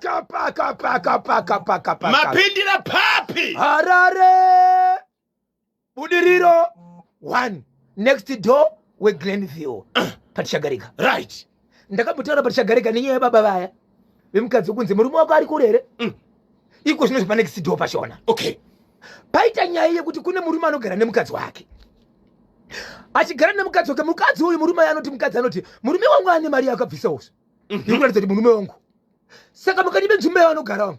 Paka paka paka paka paka paka. Mapindira papi? Harare Budiriro 1 next door weGlenview patichagarika. Right. Ndakambotaura patichagarika nenyaya yababa vaya vemukadzi wekunzi murume wako ari kure here? Iko zvino zvepa next door pachona. Okay. Paita nyaya yekuti kune murume anogara nemukadzi wake. Achigara nemukadzi wake, mukadzi uyu murume anoti mukadzi anoti murume wangu ane mari yaakabvisa usu. Ikuratidza kuti murume wangu. Saka mukati menzvimbo yavanogara umu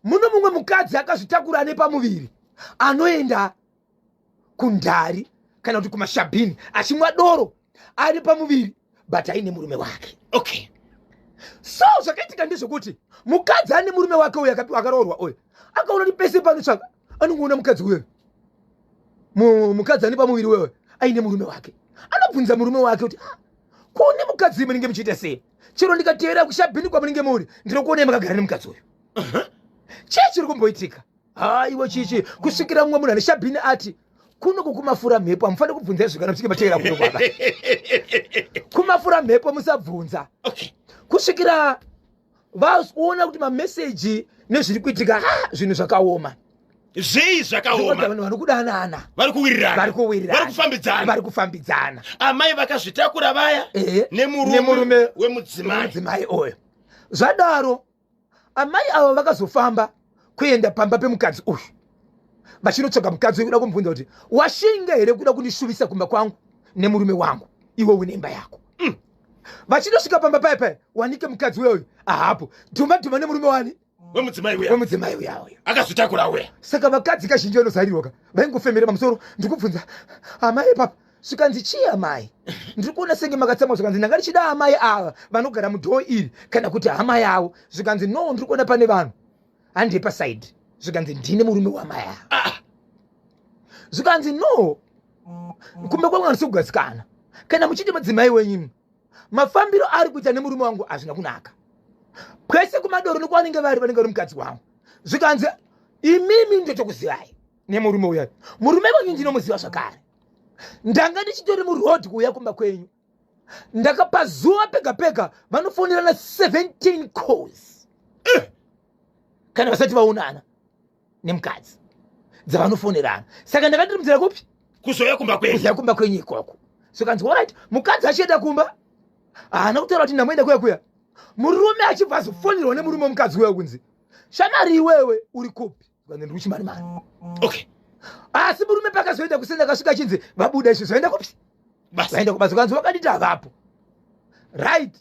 muno mumwe mukadzi akazvitakura ane pamuviri anoenda kundari kana kuti kumashabhini achimwa doro ari pamuviri but aine murume wake. Okay. So zvakaitika ndezvekuti mukadzi ane murume wake uyu akaroorwa uyu akaona kuti pese panotsvaka anongoona mukadzi uyoyo mukadzi ane pamuviri wewe aine murume wake anobvunza murume wake kuti ah, ko nemukadzi munenge muchiita sei chero ndikateera kushabhini kwamunenge muri ndinokuonai makagara nemukadzi uyu. Chii chiri kumboitika? Haiwa chichi kusvikira mumwe munhu ane shabhini ati kuno kukumafura mhepo hamufaniri kubvunza izvo kana muchinge mateera kuno kwaba kumafura mhepo musabvunza. Okay. Kusvikira vaona kuti mameseji nezviri kuitika zvinhu zvakaoma. Zvei zvakaoma? Vanhu vari kudanana, vari kuwirirana, vari kuwirirana, vari kufambidzana, vari kufambidzana. Amai vakazvitakura vaya nemurume wemudzimai, wemudzimai uyu. Zvadaro amai ava vakazofamba kuenda pamba pemukadzi uyu vachinotsvaga mukadzi uyu kuda kumubvunza kuti washinga here kuda kundishuvisa kumba kwangu nemurume wangu iwe une imba yako. Vachinosvika pamba paya paya wanike mukadzi uyoyu ahapo dhuma dhuma nemurume wani wemudzimai uya, wemudzimai uya uya akazvitakura uya. Saka vakadzi kazhinji vanozarirwa ka vaingofemera pamusoro. Ndikubvunza amai papa zvikanzi chii amai ndiri kuona senge makatsamwa. Zvikanzi ndanga ndichida amai ava vanogara mudhoo iri kana kuti hama yavo. Zvikanzi no ndiri kuona pane vanhu handiye pasaidi. Zvikanzi ndine murume wamai ava. Zvikanzi no kumba kwangu handisi kugadzikana kana muchiti mudzimai wenyu mafambiro ari kuita nemurume wangu hazvina kunaka kwese kumadoro nekwanenge vari vanenge vari mukadzi wangu. Zvikanzi imimi ndotokuzivai nemurume uya murume wenyu ndinomuziva zvakare ndanga ndichitori muroad kuuya kumba kwenyu ndakapa zuva pega pega vanofonerana 17 calls kana vasati vaonana nemukadzi dzavanofonerana. Saka ndanga ndiri munzira kupi kuzouya kumba kwenyu, kuzouya kumba kwenyu ikoko. Zvikanzi alright mukadzi achienda kumba haana kutaura kuti ndamoenda kuya kuya murume achibva azofonerwa nemurume wemukadzi uya kunzi shamari iwewe uri kupi? Zvikanzi ndiri kuchimanimani. Okay. Asi murume pakazoenda kusenda akasvika achinzi vabuda izvi zvaenda kupi? Basa. Vaenda kubasa. Zvikanzi vakanditi havapo. Right.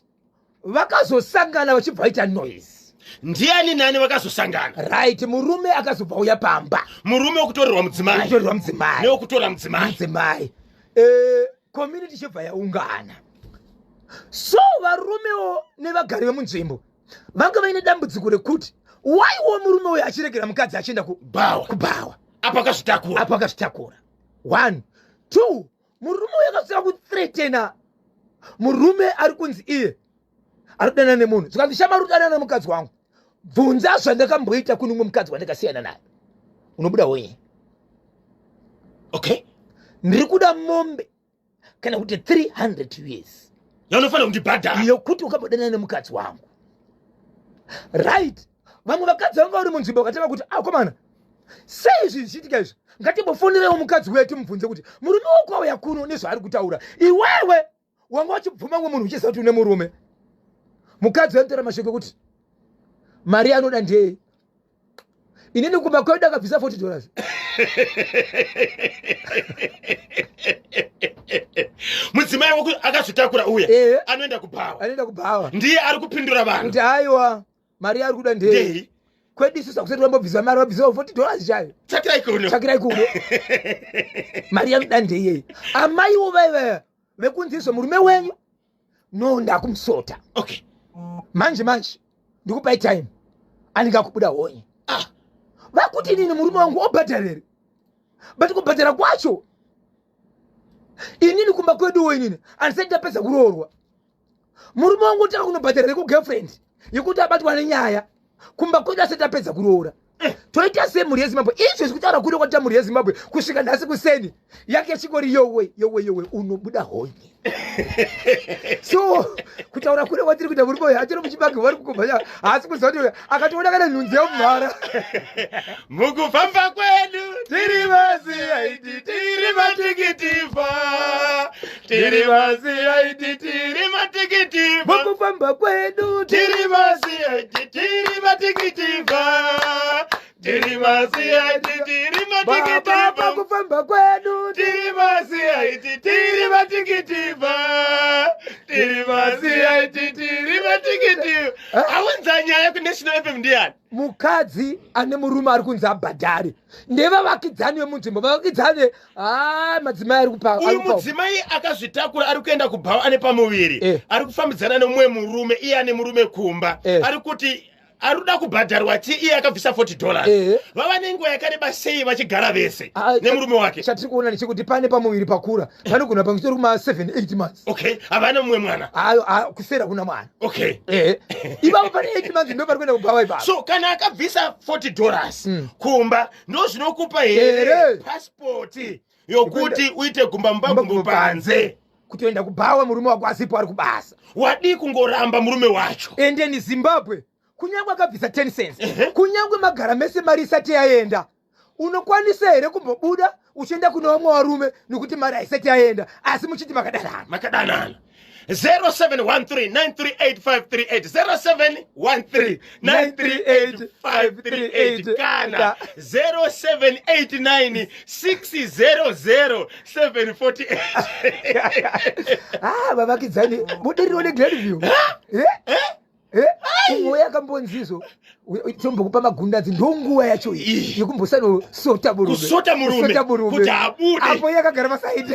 Vakazosangana vachibva vaita noise. Ndiani nani vakazosangana? Right, murume akazobva uya pamba. Murume wekutorerwa mudzimai. Wekutorerwa mudzimai. Newekutora mudzimai. Mudzimai. Community chibva yaungana. So varumewo nevagari vemunzvimbo vanga vaine dambudziko rekuti waiwo murume uyu achiregera mukadzi achienda kubhawa. Kubhawa. Apo akazvitakura. Apo akazvitakura. 1 2 murume uyu akasvika kuthreatena murume ari kunzi iye ari kudanana nemunhu. Zvikanzi shamari kudanana nemukadzi wangu bvunza zvandakamboita kune umwe mukadzi wandakasiyana naye unobuda honye. Okay. Ndiri kuda mombe kana kuti 300 years yaunofanira kundibhadhara yokuti ukambodanana nemukadzi wangu. Right. Vamwe vakadzi vanga vari munzvimbo vakatanga kuti akomana sei izvi zvichiitika izvi ngatimbofonerewo mukadzi uya timubvunze kuti murume wako auya kuno nezvaari kutaura iwewe wanga uchibvuma mumwe munhu uchiziva kuti une murume. Mukadzi anotaura mashoko ekuti mari anoda ndei inini kumba kwedu akabvisa 40 dollars. Mudzimai wako akazvitakura uya anoenda kubhawa. Anoenda kubhawa. Ndiye ari kupindura vanhu. Kuti aiwa mari yaari kuda ndei. Ndei. Kwedu isusu hakusati vambobvisa mari, vabvisa 40 dollars chayo. Tsvakirai kuno. Tsvakirai kuno. Mari yanoda ndei. Amaiwo vaiva vekunzi izvo murume wenyu no ndakumusota. Okay. Manje manje ndikupai time anenge akubuda honye. Vakuti inini murume wangu obhadharere. But kubhadhara kwacho inini kumba kweduwo inini handisati ndapedza kuroorwa. Murume wangu otanga kunobhadhara rekugirlfriend yekuti abatwa nenyaya kumba kwedu asati apedza kuroora. Toita sei mhuri yeZimbabwe? Izvi zvekutaura kuno kwatita mhuri yeZimbabwe kusvika nhasi kuseni yake chingori yowe yowe yowe unobuda honye. So kutaura kure kwatiri kuita murume uyu achiri muchibage vari kukubva, haasi kuziva kuti akatoona kana nhunzi yomumhara. Mukufamba kwedu tiri vaCID, tiri matikitivha, tiri vaCID, tiri matikitivha. Mukufamba kwedu tiri vaCID, tiri matikitivha, tiri vaCID, tiri baba. Matikitivha. Pakufamba kwedu tiri vaCID, tiri matikitivha, tiri vaCID, tiri matikitivha. Aunza nyaya kuNational FM ndiani? Mukadzi ane murume ari kunzi abhadhare ndevavakidzani vemunzvimbo, vavakidzani. Ha, madzimai ari kupa Uyu mudzimai akazvitakura ari kuenda kubhawa ane pamuviri, ari kufambidzana nemumwe murume, iye ane murume kumba. Ari kuti ari kuda kubhadharwa chi iye akabvisa $40. Vava nenguva yakareba sei vachigara vese Ah, nemurume wake? Chatiri kuona ndechekuti pane pamuviri pakura, panogona pangitori kuma 7 8 months. Okay, havana mumwe mwana? Ayo, kusera kuna mwana. Ipapo pane 8 months, ndo pari kuenda kubhawa ipapo. So kana akabvisa $40 kumba, ndo zvinokupa here Here. pasipoti yokuti uite gumba mumba gumbo panze? Kutoenda kubhawa murume wako asipo, ari kubasa. Wadii kungoramba murume wacho? Endeni Zimbabwe, kunyange akabvisa 10 cents, kunyange magara mese mari isati yaenda, unokwanisa here kumbobuda uchienda kune vamwe varume nekuti mari haisati yaenda, asi muchiti makadanana? Makadanana. 0713938538, 0713938538 kana 0789 600 748. Ah, vavakidzani budiriro neGlenview. Umwe yakambonzizo tombokupa magundanzi, ndonguva yacho iyi Ih. yekumbosanosota murume. Kusota murume, Kusota murume. kuti abude. Apo yakagara pasaidi.